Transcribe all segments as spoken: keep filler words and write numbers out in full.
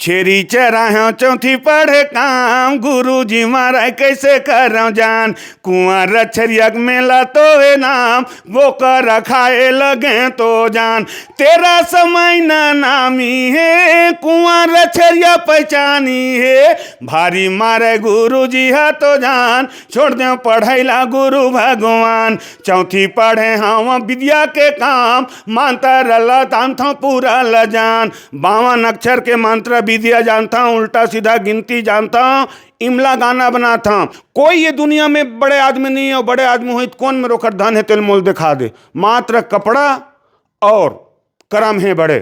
छेरी चराहंव चौथी पढ़े काम, गुरुजी मारय कइसे करंव जान। कुंवर छेरिया के मेला तो हे नाम, बोकरा खाए लगे तो जान। तेरस महीना नामी हे, कुंवर छेरिया पहिचानी हे। भारी मारय गुरुजी ह तो जान, छोड़ देंव पढ़ई ला गुरु भगवान। चौथी पढ़े हंव विद्या के काम, मंत्र ल जानथंव पूरा ल जान। बावन अक्षर के मंत्र विद्या जानथंव, उल्टा सीधा गिनती जानथंव, इमला गाना बनाथंव। कोई ये दुनिया में बड़े आदमी नहीं हे, अउ बड़े आदमी होही त कोन मेर ओकर धन हे तेला मोला देखा दे। मात्र कपड़ा अउ करम हे बड़े।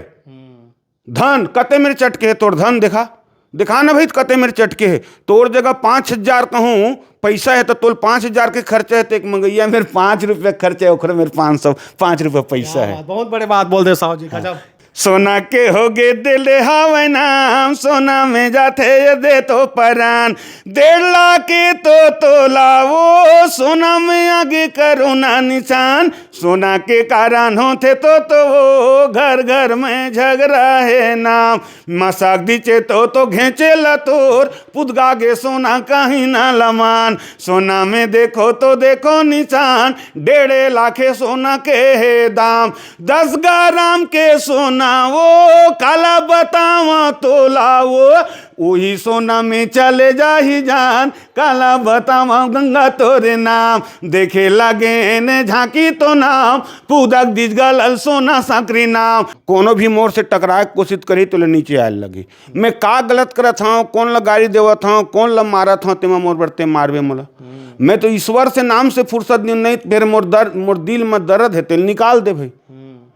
धन कते मेर चटके हे तोर, धन देखा, देखा ना भई, कते मेर चटके हे। तोर जगह पाँच हजार कहूँ पइसा हे, त तोल पाँच हजार के खर्चा हे, त एक मंगइया मेर पाँच रुपया खर्चा हे, ओखर मेर पाँच सौ, पाँच रुपया पइसा हे। बहुत बड़े बात बोल दे साहू जी, गजब। सोना के होगे देले हवय नाम, सोना में जाथे ये दे तो परान। डेढ़ लाख के तो तोला वो, सोना में आगे करो ना निसान। सोना के कारण होथे तो, तो वो घर घर में झगरा हे नाम। मसक दिचे तो, तो घेंचे ला तोर, पुदगा गे सोना कहीं ना लमान। सोना में देखो तो देखो निसान, डेढ़े लाखे सोना के हे दाम। दस ग्राम के सोना वो, काला बतावंव तोला वो, उही सोना में चले जाही जान। काला बतावंव गंगा तोरे नाम, देखे लगे ने झांकी तो नाम, पुदक दिस गलल सोना सांकरी नाम। कोनो भी मोर से टकराए के कोशिश करही, तोला नीचे आए लगही। मैं का गलत करत हंव, कोन ला गारी देवत हंव, कोन ला मारत हंव, तेमा मोर बर ते मारबे मोला। मैं तो ईश्वर से नाम से फुर्सत नहीं, नहीं त फेर मोर दर्द, मोर दिल में दर्द हे, तेला निकाल दे भई।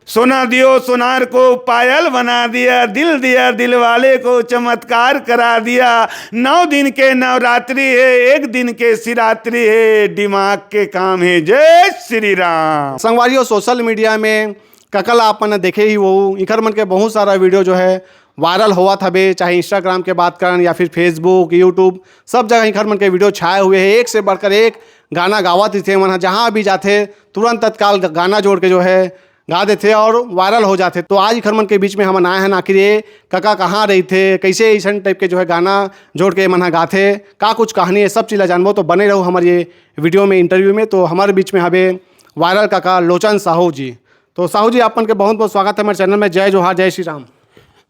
सोना दियो सोनार को पायल बना दिया, दिल दिया दिल वाले को चमत्कार करा दिया। नौ दिन के नवरात्रि हे, एक दिन के शिवरात्रि हे, दिमाग के काम हे। जय श्री राम। संगवारियों, सोशल मीडिया में कका ला अपन देखे ही हो, इखर मन के बहुत सारा वीडियो जो है वायरल होवत हवे, चाहे Instagram के बात करन या फिर Facebook, YouTube, सब जगह इखर मन के वीडियो छाए हुए हे। एक से बढ़कर एक गाना गावत रहिथे मन ह, जहाँ भी जाथे तुरंत तत्काल ग-, गाना जोड़ के जो है गा देथे और वायरल हो जाथे। तो आज इखर मन के बीच में हमन आए हन, आखिर ये कका कहाँ रहिथे, कइसे अइसन टाइप के जो है गाना जोड़ के मन ह गाथे, का कुछ कहानी हे, सब चीज ला जानबो। तो बने रहो हमर ये वीडियो में, इंटरव्यू में। तो हमर बीच में हवे वायरल कका लोचन साहू जी। तो साहू जी, आप मन के बहुत बहुत स्वागत हे हमर चैनल में। जय जोहार, जय श्री राम।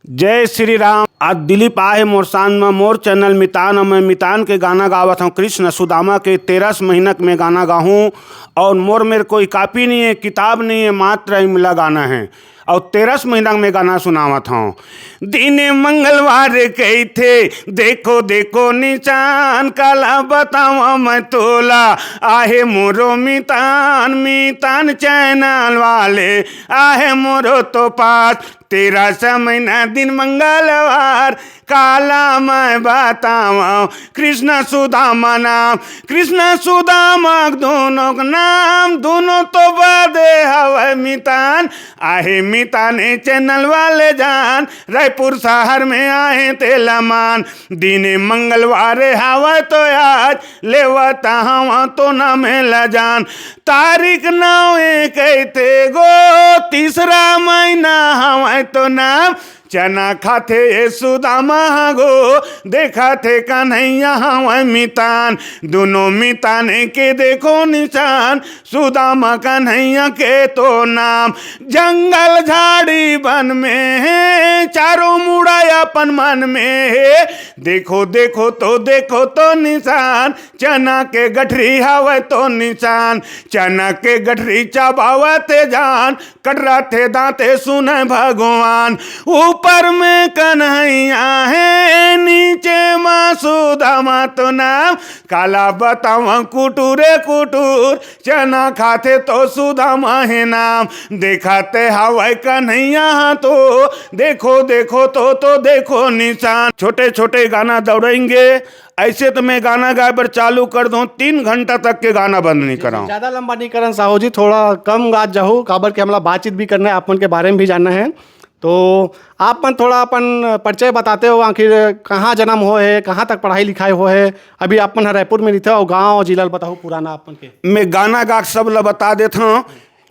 जय श्री राम। आज दिलीप आहे मोर साथ म, मोर चैनल मितान म, मैं मितान के गाना गावत हंव कृष्ण सुदामा के। तेरस महीना के मैं गाना गाहूं अउ मोर मेर कोई कॉपी नहीं हे, किताब नहीं हे, मात्र इमला गाना हे अउ तेरस महीना के मैं गाना सुनावत हंव। दिने मंगलवार कहिथे, देखो देखो निशान, काला बतावंव मैं तोला, आहे मोरो मितान, मितान चैनल वाले, आहे मोरो तो पास। तेरस महीना दिन मंगलवार, काला मैं बतावंव कृष्ण सुदामा नाम। कृष्ण सुदामा दोनों के नाम, दोनों तो बदे हवय मितान। आहे मितान ए चैनल वाले जान, रायपुर शहर में आहे तेला मान। दिने मंगलवार हवय तो आज, लेवत हवंव तोला मैं ला जान। तारीख नौ ए कहिथे गो, तीसरा महीना हवय तो नाम। चना खाथे ए सुदामा ह गो, देखथे कन्हैया हवय मितान। दुनों मितान के देखो निशान, सुदामा कन्हैया के तो नाम। जंगल झाड़ी बन में हे, चारों मुड़ा अपन मन में हे। देखो देखो तो देखो तो निशान, चना के गठरी हवय तो निशान। चना के गठरी चबावत जान, कटरथे दांते सुनय भगवान। ऊपर में कन्हैया हे, नीचे म सुदामा तो नाम। काला बतावंव कुटुरे कुटुर, चना खाथे तो सुदामा हे नाम। देखथे हवय कन्हैया ह तो, देखो देखो तो, तो देखो निशान। छोटे छोटे गाना दौड़ेंगे। ऐसे तो मैं गाना गाए बर चालू कर दूं, तीन घंटा तक के गाना बंद नहीं कराऊं। ज्यादा लंबा नहीं करन साहू जी, थोड़ा कम गात जाहू, काबर के हमला बातचीत भी करना है, आप मन के बारे में भी जानना है। तो आप मन थोड़ा अपन परिचय बताते हो, आखिर कहाँ जन्म होय हे, कहाँ तक पढ़ाई लिखाई होय हे, अभी आप मन ह रायपुर में रहिथे, अउ गाँव जिला ल बताहू पुराना आप मन के। मैं गाना गा के सब ल बता देत हंव।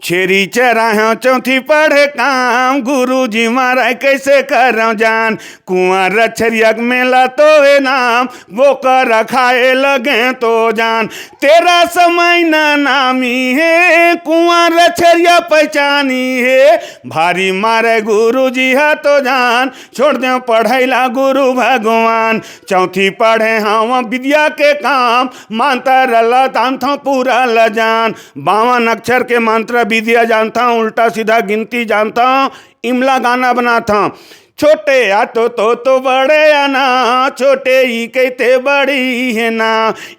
छेरी चराहंव चौथी पढ़े काम, गुरुजी मारय कइसे करंव जान। कुंवर छेरिया के मेला तो हे नाम, बोकर खाए लगे तो जान। तेरा समय ना नामी हे, कुंवर छेरिया पहचानी हे। भारी मारय गुरुजी ह तो जान, छोड़ देंव पढ़ई ला गुरु भगवान। चौथी पढ़े हंव विद्या के काम, मंत्र ल जानथंव पूरा ल जान। बावन अक्षर के मंत्र विद्या जानथंव, उल्टा सीधा गिनती जानथंव, इमला गाना बनाथंव। छोटे आतो तो, तो बड़े आना, छोटे ही कहते बड़ी हे ना।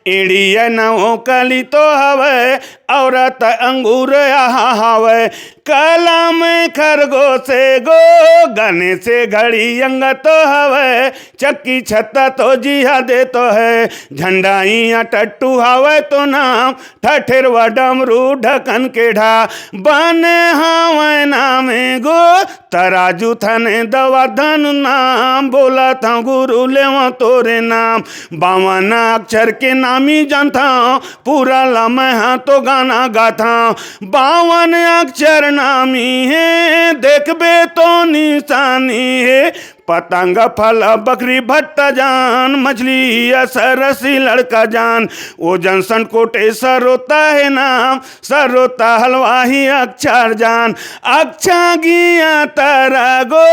एड़ी आना ओ कली तो हवय, औरत अंगूर आहा हवय। कलम खरगोश गो, गणेश घड़ी अंग तो हवय। चक्की छत्ता तो जिहादे तो हे, झंडा इहाँ टट्टू हवय तो नाम। ठठेरवा डमरू ढकन के ढा, बने हवय नामे गो। तराजू थने दवा धनु नाम, बोलत हंव गुरु लेवंव तोरे नाम। बावन अक्षर के नामी जानथंव, पूरा ल मैं ह तो गाना गाथंव। बावन अक्षर नामी हे, देखबे तो निशानी हे। पतंग फल बकरी भट्टा जान, मछली अस रसी लड़का जान। ओ जन संकोटे सरोता हे नाम, सरोता हलवाही अक्षर जान। अक्षा गिया तारा गो,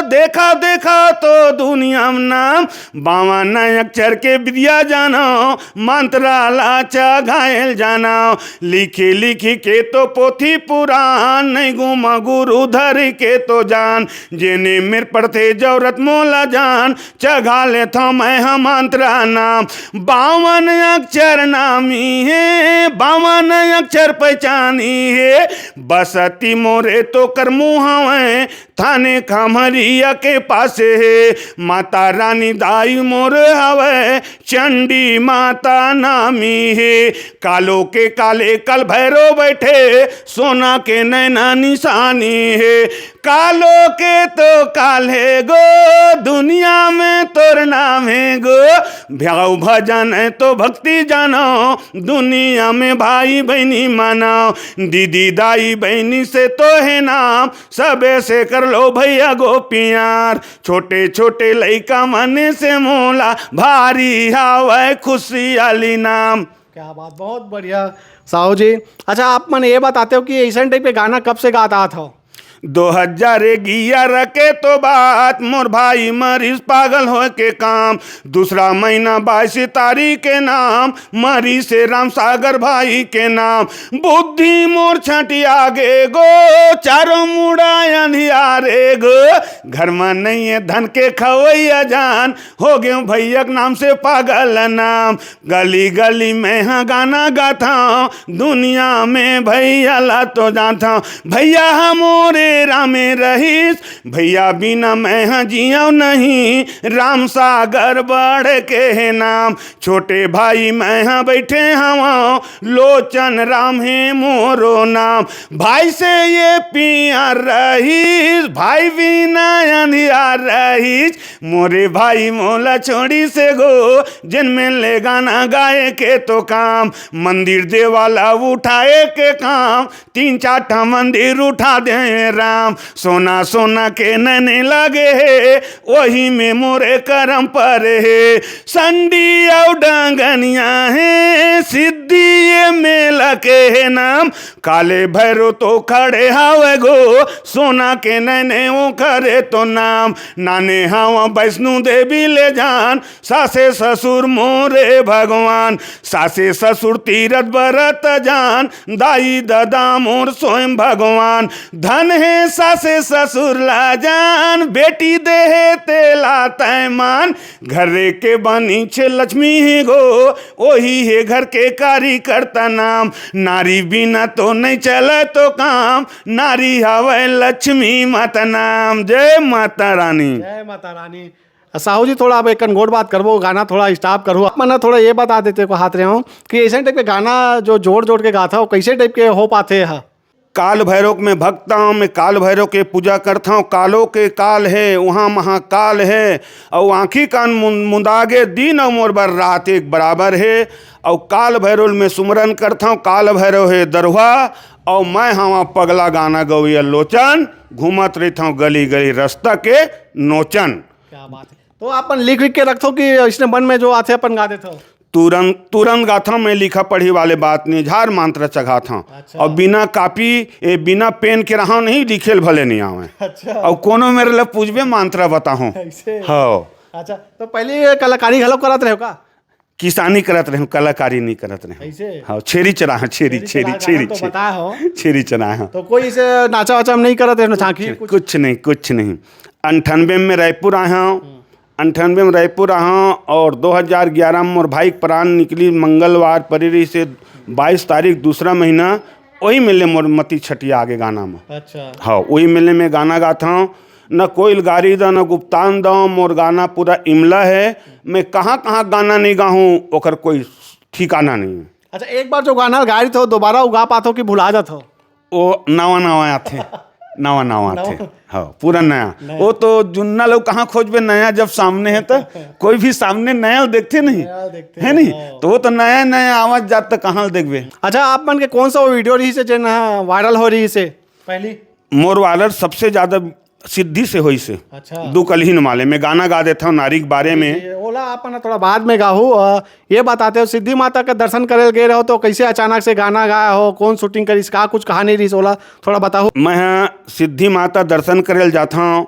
देखा देखा तो दुनिया म नाम। बावन अक्षर के विद्या जानंव, मंत्र ला चघायल जानंव। लिखी लिखी के तो पोथी पुरान, नइ गुमा गुरु धर के तो जान। जेने मेर पड़थे जरूरत मोला जान, चघा लेथंव मैं ह मंत्र नाम। बावन अक्षर नामी हे, बावन अक्षर पहचानी हे। बसती मोरे तो करमू हवय, थाने खम्हरिया के पासे हे। माता रानी दाई मोर हवय, चंडी माता नामी हे। कालो के काले काल भैरो बैठे, सोना के नैना निशानी हे। कालो के तो काल हे गो, दुनिया में तोर नाम हे गो। भ्याव भजन तो भक्ति जानो, दुनिया में भाई बहिनी मानो। दीदी दाई बहिनी से तो हे नाम, सबे से कर लो भैया गो पियार। छोटे छोटे लइका मन से मोला भारी हावय खुशियाली नाम। क्या बात, बहुत बढ़िया साहू जी। अच्छा, आप मन ये बताते हो कि ऐसन टाइप के गाना कब से गात आत हो? दो हजार ग्यारह के तो बात, मोर भाई मरीज पागल होय के काम। दूसरा महीना बाईस तारीख के नाम, मरीज से राम सागर भाई के नाम। बुद्धि मोर छटिया गे गो, चारों मुड़ा अंधियारे गो। घर में नहीं है धन के खवैया जान, हो गए भैया के नाम से पागल नाम। गली गली में हाँ गाना गाथा, दुनिया में भैया ला तो जाथा। भैया हमोरे रामे रहीस, भैया बिना मैं हाँ जियो नहीं। राम सागर बढ़ के है नाम, छोटे भाई मैं हाँ बैठे हवा, लोचन राम है मोरो नाम। भाई से ये पियार रहीस, भाई बिना अंधियार रहीस। मोरे भाई मोला छोड़ी से गो, जिन में ले गाना गाए के तो काम। मंदिर देवाला उठाए के काम, तीन चार ठा मंदिर उठा दे राम। सोना सोना के नैने लगे हे, वही में मोरे करम पर हे। संडी अउ डंगनिया हे, सिद्धि ये मेला के हे नाम। काले भैरो तो खड़े हावे गो, सोना के नैने ओखरे तो नाम। नाने हावा वैष्णो देवी ले जान, सासे ससुर मोरे भगवान। सासे ससुर तीरथ बरत जान, दाई ददा मोर स्वयं भगवान। धन हे सासे ससुर ला जान, बेटी देहे तेला तय मान। घरे के बनी छे लक्ष्मी ही गो, ओही हे घर के कार्यकर्ता नाम। नारी बिना तो नहीं चले तो काम, नारी हवे लक्ष्मी माता नाम। जय माता रानी। जय माता रानी। साहू जी, थोड़ा अब एक गोठ बात करबो, गाना थोड़ा स्टॉप करहु। आप मन थोड़ा ये बता देते को हाथ रहे हो कि ऐसे टाइप के गाना जो जोड़ जोड़ के गाथा हो, कैसे टाइप के हो पाते हैं? काल भैरव के मैं भक्त हूँ, मैं काल भैरव के पूजा करता हूँ। कालो के काल है, वहाँ महाकाल है, और आँखी कान मुं-, मुंदागे दिन और मोर बर रात एक बराबर है। और काल भैरव में सुमरन करता हूँ। काल भैरव है दरुहा, अउ मैं हवा पगला गाना गवैया लोचन, घूमत रहिथंव गली गली रस्ता के नोचन। क्या बात है। तो आप मन लिख लिख के रखथो कि इसने मन में जो आथे अपन गा देथो? तुरंत तुरंत गाथंव। मैं लिखा पढ़ी वाले बात नहीं, झार मंत्र चघाथंव। अच्छा। अउ बिना कॉपी, ए, बिना पेन के रहा नहीं, लिखे ल भले नहीं आवे। अच्छा। अउ कोनो मेरे ला पूछबे, मंत्र बताहूं। ऐसे? हाँ। अच्छा, तो पहले ये कलाकारी घलो करत रहे हो का? किसानी करत रहे, कलाकारी नहीं करत रहे। ऐसे? हाँ, छेरी चराहूं, छेरी, छेरी, चला छेरी, तो छेरी। बताए हो। छेरी चराहूं। तो कोई इसे नाचा वाचा में नहीं करत रहे ना, झांकी कुछ? कुछ नहीं, कुछ नहीं। अंठानवे में रायपुर आया हूँ, अंठानवे में रायपुर आया हूँ, और दो हज़ार ग्यारह में मोर भाई के प्राण निकली, मंगलवार परी रहिसे, बाईस तारीख, दूसरा महीना, वही मेले मोर मती छटिया आगे गाना में। अच्छा। हाँ, वही मेले में गाना गाता हूँ। न कोई गारी दा, न गुप्तान दा, मोर गाना पूरा इमला है। मैं कहाँ कहाँ गाना नहीं गाहूँ, ओकर कोई ठिकाना नहीं है। अच्छा, एक बार जो गाना गा रही थो, दोबारा उगा पाथो कि भुला जाथो? वो नवा नवा आथे। नवा नवा आथे। हाँ, पूरा नया। वो तो जुन्ना लोग कहाँ खोजबे नया, जब सामने है तो। कोई भी सामने नया देखते नहीं। नया देखते है नहीं? हाँ। तो वो तो नया नया आवाज जात, तो कहाँ देखबे? अच्छा, आप मन के कौन सा वो वीडियो रहिसे जेन वायरल हो रहिसे पहली? मोर वायरल सबसे ज्यादा सिद्धि से होइसे। अच्छा। दुकलहिन वाले में गाना गा देता हूँ नारी के बारे में। ये ओला आप मन थोड़ा बाद में गाहू। अ, ये बताते हो, सिद्धि माता के दर्शन करे गे रहो तो कैसे अचानक से गाना गाया हो, कौन शूटिंग करिस, का कुछ कहानी रहिस, ओला थोड़ा बताहू। मैं ह सिद्धि माता दर्शन करे ल जाता हूँ,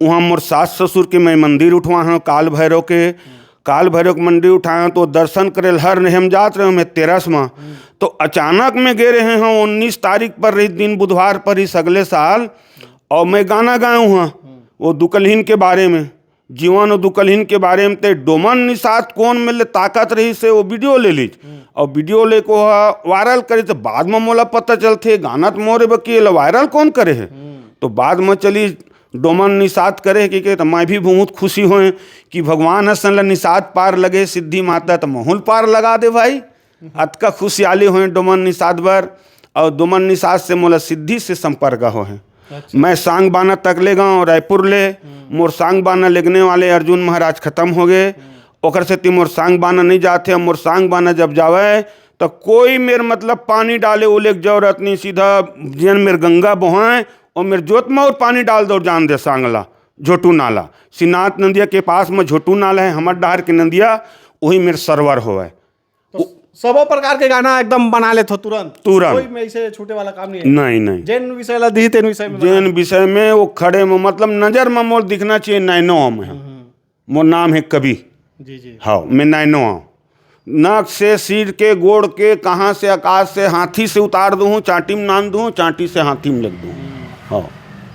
वहाँ मोर सास ससुर के मैं मंदिर उठवा हूँ, काल भैरव के। काल भैरव के मंदिर उठाए हूँ, तो दर्शन करे ल हर नेहम जात रहे हूँ मैं तेरस में। तो अचानक में गे रहे हूँ, उन्नीस तारीख पर रही, दिन बुधवार पर ही सगले साल, और मैं गाना गाए हूँ वो दुकलहिन के बारे में, जीवन और दुकलहिन के बारे में। ते डोमन निषाद कोन मेर ले ताकत रहिसे, वो वीडियो ले लीस, और वीडियो लेके वो वायरल करिस। तो बाद में मोला पता चलथे, गाना तो मोरे बकी, एला वायरल कोन करे है? तो बाद में चली डोमन निषाद करे के, के, तो मैं भी बहुत खुशी होए कि भगवान हसन ला निषाद पार लगे, सिद्धि माता तो महूँ ल पार लगा दे भाई। अतका खुशियाली होए डोमन निषाद बर, और डोमन निषाद से मोला सिद्धि से संपर्क हो है। अच्छा। मैं सांग बाना तक ले गाँव रायपुर ले, मोर सांग बाना लेगने वाले अर्जुन महाराज खत्म हो गए। ओकर सेती मोर सांग बाना नहीं जाथे। मोर सांग बाना जब जावे तो कोई मेर मतलब पानी डाले, वो लेके जरूरत नहीं, सीधा जेन मेर गंगा बोहाए, वो मेर जोत में और पानी डाल दो, जान दे सांगला। झोटू नाला, श्रीनाथ नंदिया के पास में झोटू नाला है, हमर डहर के नंदिया, वही मेर सरवर होवे। तो सबो प्रकार के गाना एकदम बना लेथो तुरंत? तुरंत। कोई में इसे छूटे वाला काम नहीं है? नहीं, नहीं। जेन विषय ला दी, तेन विषय में जेन विषय में वो खड़े में, मतलब, नजर में मोर दिखना चाहिए, नैनो में है। मोर नाम है कवि। जी, जी। हाँ, मैं नैनो हूँ। नक से सिर के, गोड़ के, कहाँ से, आकाश से, हाथी से उतार दूँ, चांटी में नान दूँ, चांटी से हाथी में लग दूँ। हाँ।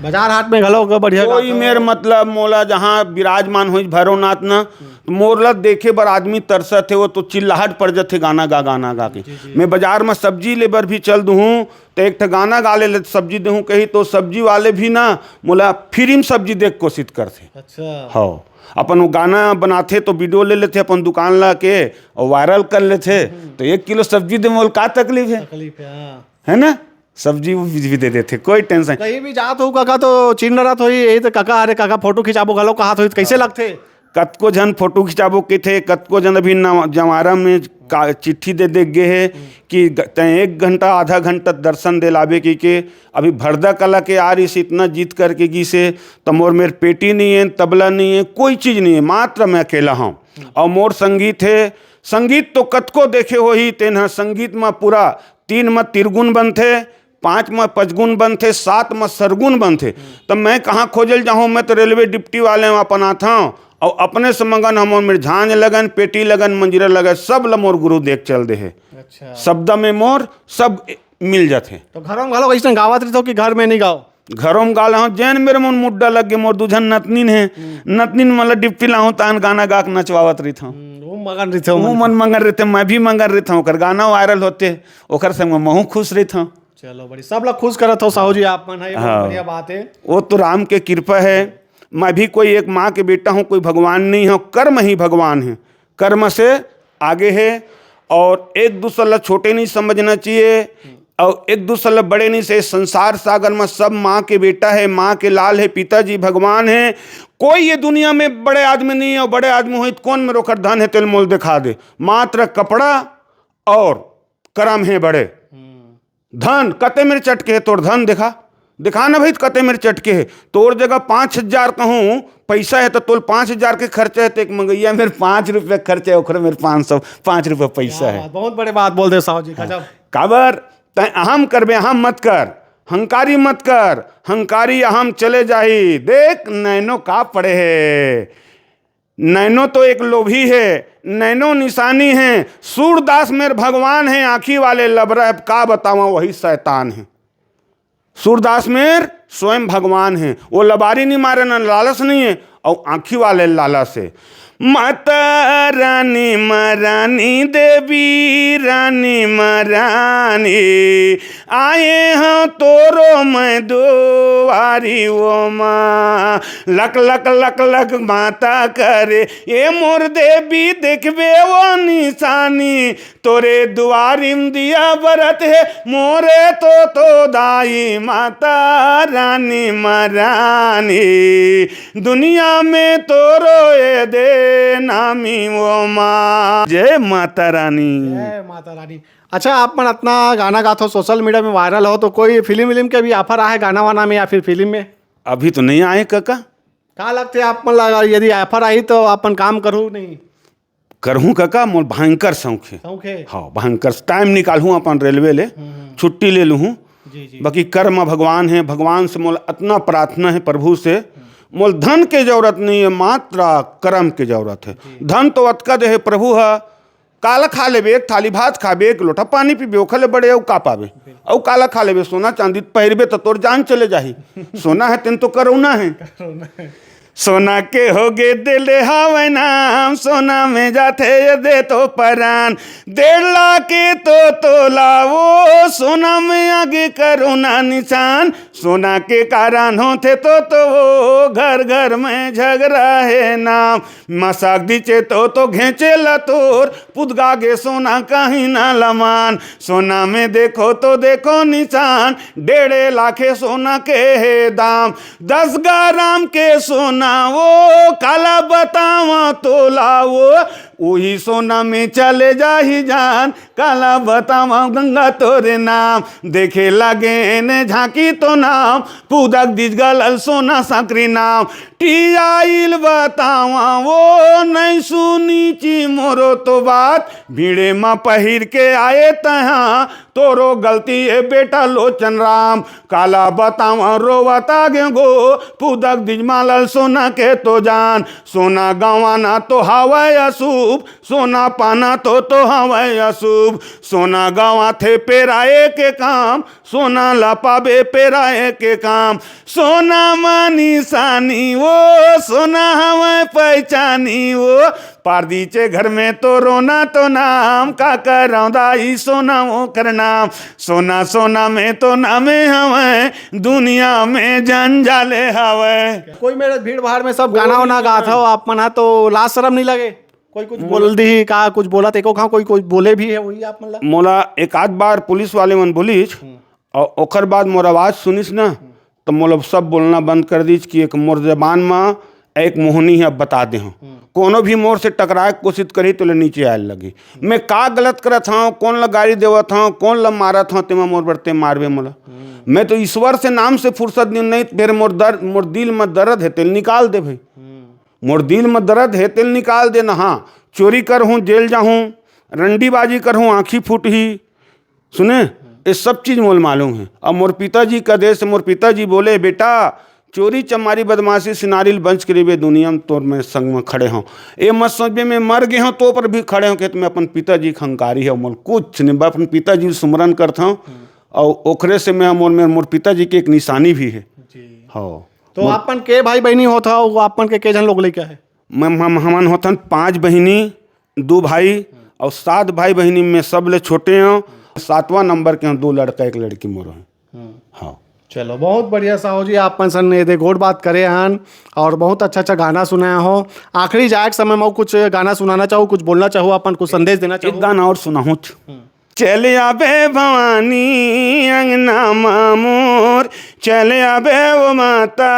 बाजार हाट में घलो का बढ़िया कोई गाता मेर हो। मतलब मोला जहाँ विराजमान होइस भैरवनाथ न, तो मोर ला देखे बर आदमी तरसत हे, वो तो चिल्लाहट पड़ जथे गाना गा, गाना गा के। मैं बाजार में सब्जी ले बर भी चल दूँ, तो एक ठा गाना गा ले, ले सब्जी देहूँ कही, तो सब्जी वाले भी ना मोला फ्री में सब्जी दे के कोशिश करथे। अच्छा। हाँ, अपन वो गाना बनाथे तो वीडियो ले लेथे अपन दुकान ला के और वायरल कर लेथे, तो एक किलो सब्जी दे मोल का तकलीफ है? तकलीफ है, हाँ। है ना? सब्जी वो भी दे देथे, कोई टेंशन। कहीं भी जात हो काका तो चिन्ह रहत होई, यही तो काका, अरे काका फोटो खिंचाबो घलो कहत होई, तो कैसे लगथे? कतको झन फोटो खिंचाबो कथे, कतको झन अभी नवा-, जवारा में का चिट्ठी दे दे गे हे कि ग-, तैं एक घंटा आधा घंटा दर्शन दे लाबे कहिके। अभी भरदा कला के आ रही से इतना जीत करके गिसे, तो मोर मेर पेटी नहीं है, तबला नहीं है, कोई चीज नहीं है, मात्र मैं अकेला हूँ। और मोर संगीत है, संगीत तो कतको देखे होही, तेन ह संगीत में पूरा तीन में तिरगुन बनथे, पाँच में पचगुन बनथे, सात में सरगुन बनथे। त मैं कहाँ खोजल जाहूँ? मैं तो रेलवे डिप्टी वाले में अपन आथव और अपने से मगन हम मेर झांझ लगन, पेटी लगन, मंजीरा लगन, सब ल मोर गुरु देख चल दे हे। अच्छा। शब्द में मोर सब मिल जाथे। तो घरों में घलो कैसे गावत रहिथो कि घर में नहीं गाओ? घरों में गाल हूँ, जेन मेर मन मुड्डा लग गे, मोर दू झन नतनीन हे, नतनीन मन ला डिप्टी लाहूँ, तान गाना गा के नचवावत रहिथव। हम्म, वो मगन रहिथो वो मन मगन रहिथे, मैं भी मगन रहिथव, ओकर गाना वायरल होथे, ओकर संग में महूँ खुश रहिथव। चलो, बड़ी सब लोग खुश करत हो साहू जी, आप मन है, ये बहुत हाँ। बढ़िया बात है। वो तो राम के कृपा है। मैं भी कोई एक माँ के बेटा हूँ, कोई भगवान नहीं हूँ, कर्म ही भगवान है, कर्म से आगे है। और एक दूसरे ला छोटे नहीं समझना चाहिए और एक दूसरे ला बड़े नहीं से। संसार सागर में सब माँ के बेटा है, माँ के लाल है, पिताजी भगवान है। कोई ये दुनिया में बड़े आदमी नहीं है, और बड़े आदमी होई तो कौन मेरे ओकर धन है, तेल मोल दिखा दे। मात्र कपड़ा और कर्म है बड़े। धन कते मेर चटके हे तोर धन, देखा, देखा ना भाई, कते मेर चटके हे। तोर जगह पाँच हजार कहूँ पैसा हे, तो तोल पाँच हजार के खर्चा हे, तो एक मंगैया मेर पाँच रुपया खर्चा हे, ओखर मेर पाँच सौ, पाँच रुपया पैसा हे। बहुत बड़े बात बोल दे साहू जी, गजब। काबर? तैं अहम करबे, अहम मत कर, हंकारी मत कर, हंकारी अहम चले जाही। देख नैनो का पड़े हे, नैनो तो एक लोभी हे, नैनो निशानी हे। सूरदास मेर भगवान हे, आँखी वाले लबरा हे, का बतावा, वही शैतान हे। सूरदास मेर स्वयं भगवान हे, वो लबारी नहीं मारे, न लालच नहीं हे, और आँखी वाले लालच हे। माता रानी महारानी, देवी रानी महारानी, आए हँव तोरो मैं दुवारी ओ माँ। लक लक लक लक माता करे, ए मोर देवी देखबे ओ निशानी, तोरे दुवारी म दिया बरत हे, मोरे तो तो दाई माता रानी महारानी, दुनिया में तोरो ए दे नामी ओ माँ। जय माता रानी। जय माता रानी। अच्छा, आप मन अतना गाना गाथो, सोशल मीडिया में वायरल हो, तो कोई फिल्म विल्म के भी ऑफर आहे गाना वाना में या फिर फिल्म में? अभी तो नहीं आए काका। का लगथे आप मन ला, यदि ऑफर आही तो अपन काम करहू नहीं? करहूँ काका, मोर भयंकर शौक हे। शौक हे? हाँ, भयंकर टाइम निकालहूँ अपन रेलवे ले, छुट्टी ले लूहूँ। जी जी। बाकी कर्म भगवान हे, भगवान से मोला अतना प्रार्थना हे प्रभु से, मोला धन के जरूरत नहीं हे, मात्र कर्म के जरूरत हे। धन तो अतका दे हे प्रभु ह, काला खा लेबे, एक थाली भात खाबे, एक लोटा पानी पीबे, ओखर ले बड़े अउ का पाबे? अउ काला खा लेबे, सोना चांदी त पहिरबे त तोर जान चले जाही। सोना हे तेन तो करोना हे। सोना के होगे दिल हावय नाम, सोना में जाथे ये दे तो परान। डेढ़ लाख के तो तोला वो, सोना में आगे करोना निशान। सोना के कारण होथे तो तो वो, घर घर में झगड़ा हे नाम। मसाक दीचे तो तो घेंचे ला तोर, पुदगा गे सोना कहीं ना लमान। सोना में देखो तो देखो निशान, डेढ़े लाखे सोना के हे दाम। दस गाराम के सोना वो, काला बतावा तोला वो, उही सोना में चले जाही जान। काला बतावा गंगा तोरे नाम, देखे लगे ने झांकी तो नाम, पुदक दिज गलल सोना सांकरी नाम। टियाइल बतावा वो, नहीं सुनी ची मोरो तो बात, भीड़े म पहिर के आए तहाँ, तोरो गलती हे बेटा लोचन राम। काला बतावा रोवत आगे गो, पुदक दिज मालल सोना के तो जान। सोना गंवाना तो हवय अशुभ, सोना पाना तो तो हवय अशुभ। सोना गंवाथे पेराए के काम, सोना ला पाबे पेराए के काम। सोना म निशानी वो, सोना हवय पहचानी वो, पारदीचे घर में तो रोना तो नाम, का करौं दाई सोना ओकर नाम। सोना सोना में तो नामे हवय, दुनिया में जंजाले हवय। कोई मेरे भीड़ भाड़ में सब गाना वाना गात हो आप मन हा, तो लाज शरम नहीं लगे? कोई कुछ बोल दी का, कुछ बोला तेको कहाँ, कोई कुछ बोले भी है वही आप मन ला? मोला एक आध बार पुलिस वाले मन बोलिस, और ओकर बाद मोर आवाज सुनिस ना, तो मोला सब बोलना बंद कर दीस कि एक मोर जबान म एक मोहनी है, बता दे हूँ। कोनो भी मोर से टकराए के कोशिश करी तो ले नीचे आए लगी। मैं का गलत करत हूँ, कौन ला गाली देवत हूँ, कौन ला मारत हूँ, तेमा मोर बरते मारबे मोला। मैं तो ईश्वर से नाम से फुर्सत नहीं, नहीं मेरे मोर दर्द, मोर दिल में दर्द है, तेल निकाल दे भाई। मोर दिल में दर्द है, तेल निकाल दे ना। हाँ, चोरी करहूँ जेल जाहूँ, रंडीबाजी करहूँ आँखी फूटही, सुने, ये सब चीज मोल मालूम है। अब मोर पिताजी का देश, मोर पिताजी बोले, बेटा, चोरी चमारी बदमाशी सिनारिल बंच के रेबे दुनिया में तोर मैं संग में खड़े हूँ। ये मत सोचबे मैं मर गए हूँ तो पर भी खड़े हूँ, कि मैं अपन पिताजी के हंकारी है, मोल कुछ नहीं, बस अपन पिताजी के सुमरन करता हूँ। और ओकरे से मैं मोर, मेरे मोर पिताजी के एक निशानी भी है। हाँ। तो आपन के भाई बहनी होत हो, वो आपन के के झन लोग लइका है? मैं हम हमन होथन पांच बहिनी, दू भाई, और सात भाई बहिनी में सबले छोटे हूँ। सातवां नंबर के हूँ, दो लड़का एक लड़की मोर है। हाँ। चलो, बहुत बढ़िया साहू जी, आप मन सन ये दे गोठ बात करे हन और बहुत अच्छा अच्छा गाना सुनाया हो। आखिरी जाए के समय में कुछ गाना सुनाना चाहो, कुछ बोलना चाहो, अपन कुछ संदेश देना एक चाहो? गाना और सुनाहूँ। चले आबे भवानी अंगना मा मोर, चले आबे ओ माता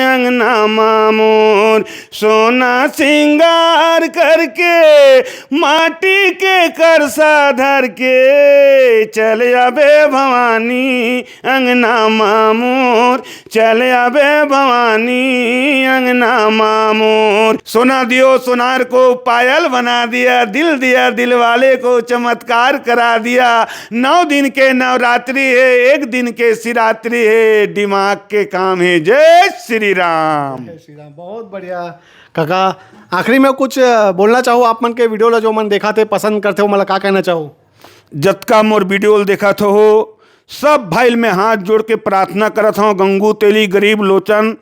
अंगना मा मोर, सोना सिंगार करके, माटी के करसा धर के, चल आबे भवानी अंगना मा मोर, चल आबे भवानी अंगना मा मोर। सोना दियो सोनार को पायल बना दिया, दिल दिया दिल वाले को चमत्कार करा दिया। नौ दिन के नवरात्रि है, एक दिन के शिवरात्रि है, दिमाग के काम है। जय श्री राम। जय श्री राम। बहुत बढ़िया काका, आखिरी में कुछ, अ, बोलना चाहो आप मन के वीडियो ला, जो मन देखा थे, पसंद करते हो, मतलब का कहना चाहो? जतका मोर वीडियो ल देखत हो, सब भाई ल मैं हाथ जोड़ के प्रार्थना करत हूँ। गंगू तेली गरीब लोचन,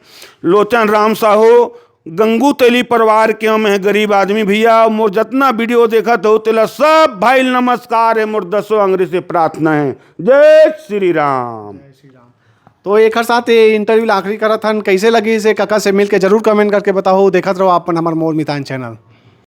लोचन राम साहू, गंगू तेली परिवार के हम हैं गरीब आदमी भैया। मोर जतना वीडियो देखत हो, तेला सब भाई ल नमस्कार है, मोर दसों अंग्रेज से प्रार्थना है। जय श्री राम। तो एक साथ ये इंटरव्यू ला आखिरी करत हन, कैसे लगी इसे काका से मिलके जरूर कमेंट करके बताओ। देखत रहो आप मन हमर मोर मितान चैनल।